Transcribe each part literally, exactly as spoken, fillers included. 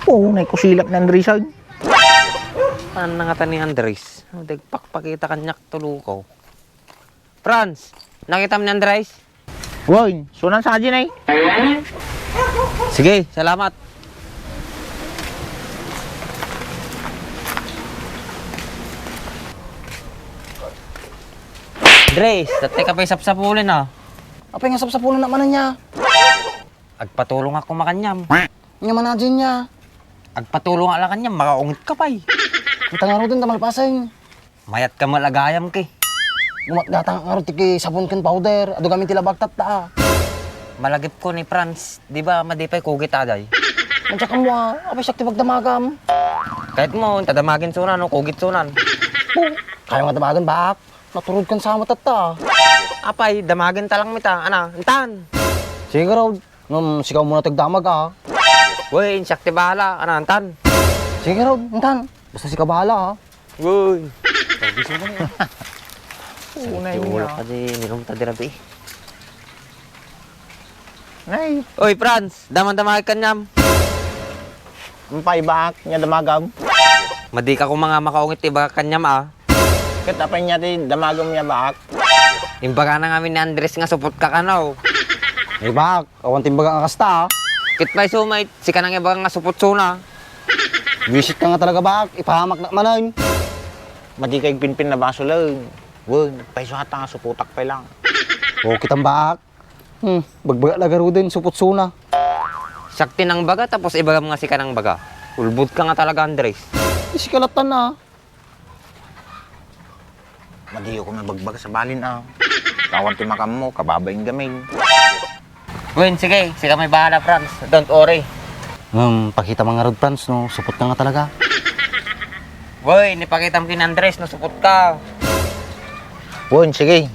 Oo, naikusilak ni Andres ay. Saan na ngata ni Andres? Dagpakpakita kaniak tuluko. Franz, nakitam ni Andres? Wen, sunan sa ajin ay. Sige, salamat. Andres, tatay ka pay sapsapulen a. Apay nga sapsapulen na manen niya? Agpatulong ako makaniam. Nya manajin niya. Agpatulong a la kaniam, makaungit ka pay. Ita nga ruden ta malpasen. Mayat ka malagayam ki. Gumatgata nga rud ti ki sabon ken powder, adu gamin ti labag tatta. Malagip ko ni Franz, di ba madi pay kugit aday? Mansa ka mo a, apay siak ti pagdamagam. Kayat mo, ta damagin sunan, no, kugit sunan. Oh, kaya nga damagan, baak. Naturod kan sama tatta. Apay, damagin ta lang mita, ana, intan. Sige, Rod. Ngem, sika muna ti agdamag, a. Wen, siak ti bahala. Ana, intan. Sige, Rod, intan. Basta sika bahala, a. Wen. Unay ti ulo niya. Ka di, nilong ta di rabii. Nay. Oy, Franz, daman-damag kaniam. Apay, baak, nya damagam. Madi ka koma nga makaungit ti ibagak kaniam, a. Ket apay nya ti damagam nya, baak? Imbagana ngamin ni Andres nga supot ka kano. Ay, baak, awan ti imbaga nga kasta, a. Ket pay sumay, sika nang ibaga nga supot suna. Buwisit ka nga talaga, baak, ipahamak na manen. Madi ka igpinpin na baso laeng. Wen, pay suata nga supotak pay lang. O, kitam, baak. Hmm, bagbaga la garuden, supot suna. Siak ti nangbaga, tapos ibagam nga sika nangbaga. Ulbod ka nga talaga, Andres. Isika lattan, a. Madiyo ko mabagbaga sa balin, a. Awan ti makammo, kababain gamin. Wen, sige, sika may bahala, Franz. Don't worry. Ngem, pakita man ngarud, Franz, no supot ka nga talaga. Wen, ipakitam ken Andres no supot ka. Wen, sige.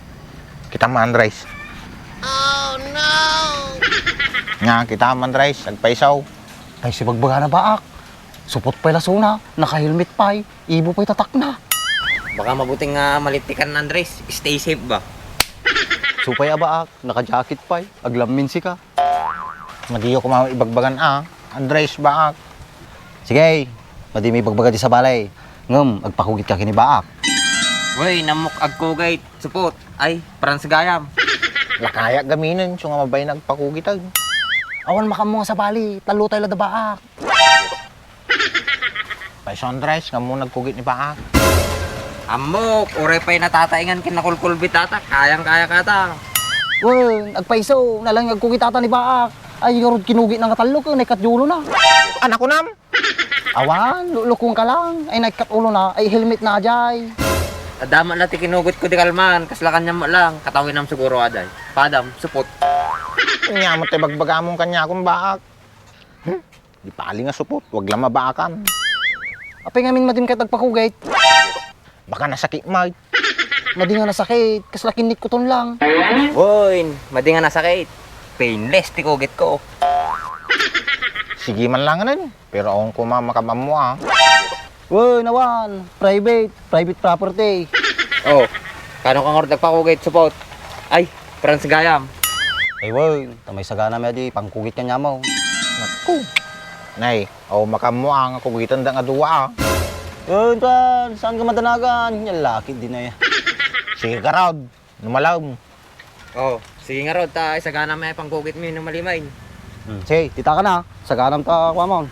Kitam, Andres. Oh, no! Nga, kitam, Andres, agpayso. Ay, sibagbagana, baak. Supot pay la suna, naka-helmet pay, ibo pay tatakna. Baka mabuting nga malittikan, Andres. Stay safe ba? Supay a, baak, naka-jacket pay, aglammin sika. Madiyo koma ibagbagan, a. Andres, baak. Sige, madi mi ibagbaga di sabali. Ngem, agpakugit ka ken ni baak. Wen, ammok agkugit, supot. Ay, Franz gayam. Lakayak gaminen, isu nga mabain agpakugit, a. Awan makammo nga sabali, tallo tay la da baak. Payso, Andres, nga ammom nagkugit ni baak. Ammok, uray pay natataingan ken nakulkulbit tatta, kayang-kaya kata. Wen, agpayso, nalaing agkugit tatta ni baak. Ay, ngarud kinugitna nga tallo ken naikkat ti ulona. Anak ko nam? Awan, lulukong ka lang. Ay, naikkat ulona, ay helmet na jay. Adda met la ti kinugitko di kalman, kasla kaniam lang, katawinam siguro aday. Padam, supot. Ania met ti bagbagamon kaniakon baak. Hmm? Di pali nga supot, wag lang mabaakan. Apay ngamin madim ket agpakugit? Baka nasakit, Mike. Madi nga nasakit, kasla kinnikkuton lang. Wen, madi nga nasakit. Painless ti kugitko. Sige man lang ngamin, pero awan koma makamammo, a. Wen, awan, private, private property. O, kano ka ngarud agpakugit, supot? Ay, Franz gayam. Ay, wen, ta may sagana met di pangkugit kaniam. Naku. Nay, awan makammo, a, nga kugitenda nga dua, a. Wen, Franz, saan ka madanagan? Nia laki di na ya. Sige ngarud, no malem. O, sige ngarud, ta isagana met pangkugit mi no malimen. Hmm, sige, ditan ka na. Saganam ta kuamon.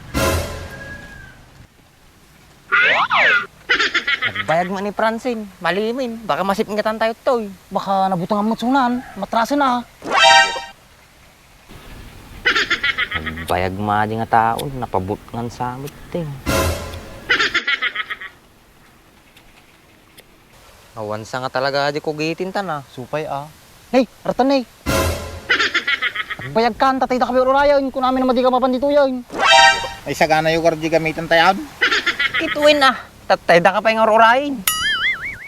Nagbayag met ni Francine. Malimen. Baka masipngatan tayo toy. Baka nabutangan met sunan. Matrasen, a. Nagbayag met di nga tao. Napabutngan sa amin, ting. Awan sa nga talaga di kugitin tan, a. Supay, a. Nay, artan, nay. Agbayag kan, tatay da ka pay ur-urayen, kunamin a madi ka mapan ditoyen. Ay, sagana yo garud di gamitan tayan. Ituin, a. Tatay da ka pay nga ur-urayen.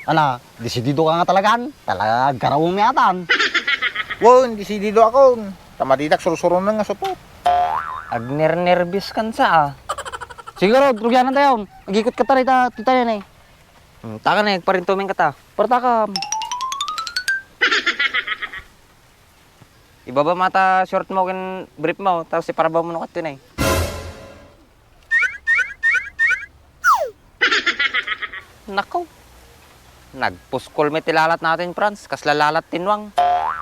Ana, desidido ka nga talagan. Talaga, garawem yatan. Wen, desidido akon. Ta madidak sursuronen nga supot. Agnernerbios kan sa, a. Sige, Rod, rugianan tayo. Agikot ka ta rita, titayan, eh. Hmm, taka na, agparintumin ka ta. Partakam. Ibaba mo ta short mo ken brief mo, tapos iparabawmo no kadto, nay. Nako. Nagpuskol met ti lalat natin, Franz. Kasla lalat ti nuang.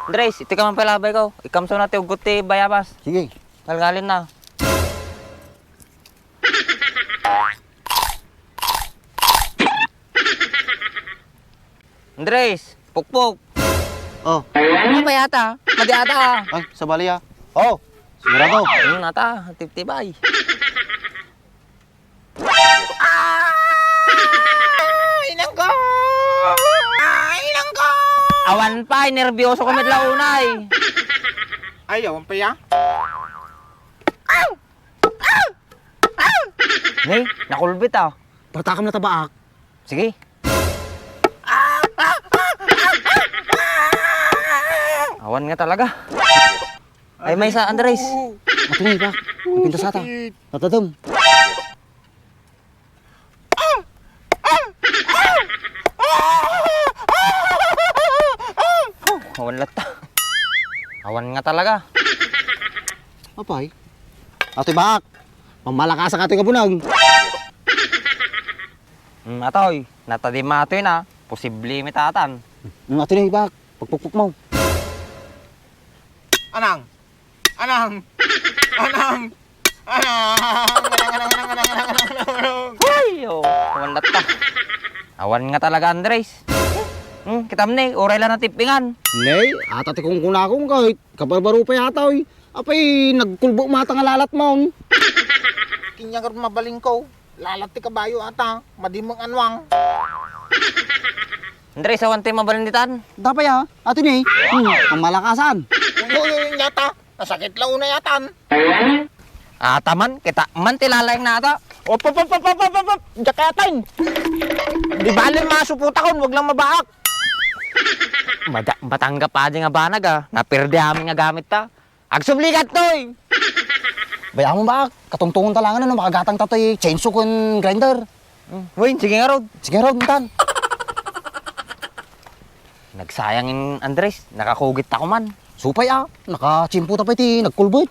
Andres, iti ka man pay labay ko. Ikamso na ti uggot ti bayabas. Sige. Ngalngalin na. Andres, pukpok. Oh. Ano ba yata? Madi ata, ah. Ay, sabali, ah. Oh, sigurado. Hmm, ata, tibtibay. Ay, nangko! Ay, nangko! Awan pa, ay, nerbiyoso ko met la unay. Ay, awan pa ya? Ne, nakulbit, ah. Patakam na tabaak. Sige. Awan nga talaga. Ay, maysa, Andres. Matungay ba? Napintas ata. Sakit. Natadem. Oh, awan latta. Awan nga talaga. Apay? Atoy, bak. Mamalakasak atoy nga bunag. Hmm, atoy, natadem atoy na. Posible met atan. Hmm, atoy na, bak. Pagpukpok mo. Anang! Anang! Anang! Anang! Anang! Anang! Anang! Anang! Anang! Anang! Ay, oh, awan latta. Awan nga talaga, Andres. Hmm, kitam ne, uray la natipingan. Ne, ata ti kunkunakon ket kabarbaro pay ata, oy. Apay, nagkulbok met ata nga lalat mo. Kanya nga mabalin ko. Lalat ti kabayo ata, madi met nga nuang. Andres, awan ti mabalin ditan? Dapay, ah. Ato ni. Hmm, ang malakasan. Uy, uy, uy, yata. Nasakit la unay atan. Ata man, kita man ti lalayang na ata. Op, op, op. Diak kayatan. Di bali, masuputakon, wag lang mabaak. Mada-, matanggap adi nga banag, ah. Naperde amin nga gamit ta. Agsubli ka, toy! Bayam mo ba? Katungtungon ta lang, ano, makagatang ta toy chainsaw ken grinder. Hmm. Wen, sige ngarud. Sige ngarud, intan. Nagsayang in Andres, nakakugit ta kuman. Supay, ah, nakatsimpo ta pay ti nagkulbet.